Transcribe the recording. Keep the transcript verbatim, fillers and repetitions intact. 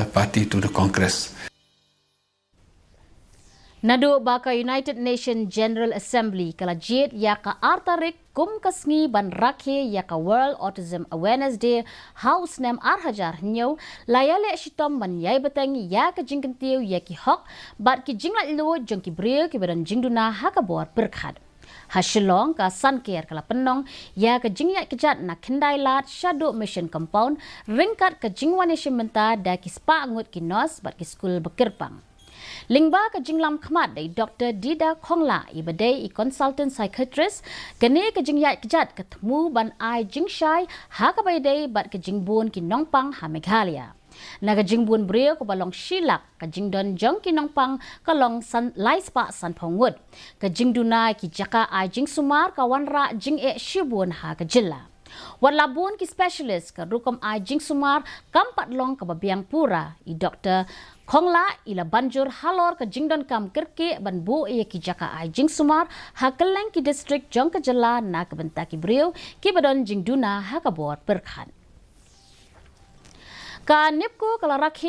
party to the Congress. Naduh ba ka United Nations General Assembly ka la jied ïa ka ar tarik kum ka sngi ban rakhe ïa ka World Autism Awareness Day ha u snem ar hajar hynñiew, la ïaleh shitom ban ïai bteng ïa ka jingkyntiew ïa ki hok bad ki jinglaitluid jong ki briew kiba don jingduna ha ka bor pyrkhat. Ha Shillong, ka Sanker ka la pynlong ïa ka jingïaid kjat na Khyndailad shaduh Mission Compound, ryngkat ka jingwan ïashim bynta da ki spah ngut ki nurse bad ki skul ba kyrpang. Lyngba ka jinglam khmat da i Doktor Dida Khongla, iba dei i consultant psychiatrist, kane ka jingïaid kjat ka thmu ban ai jingshai ha kaba ïadei bad ka jingbun ki nongpang ha Meghalaya. Na ka jingbun briew kaba long shi lak, ka jingdon jong ki nongpang ka long san, lai spah sanphew ngut. Ka jingduna ki jaka ai jingsumar ka wanrah jingeh shibun ha ka jylla. Wat la bun ki specialist, ka rukom ai jingsumar kam pat long kaba biang pura. I Doktor Khongla i la ban jur halor ka jingdonkam kyrkieh ban buh ïa ki jaka ai jingsumar ha kylleng ki district jong ka jylla na ka bynta ki briew kiba don jingduna ha ka bor pyrkhat. Ka NEEPCO ka la rakhe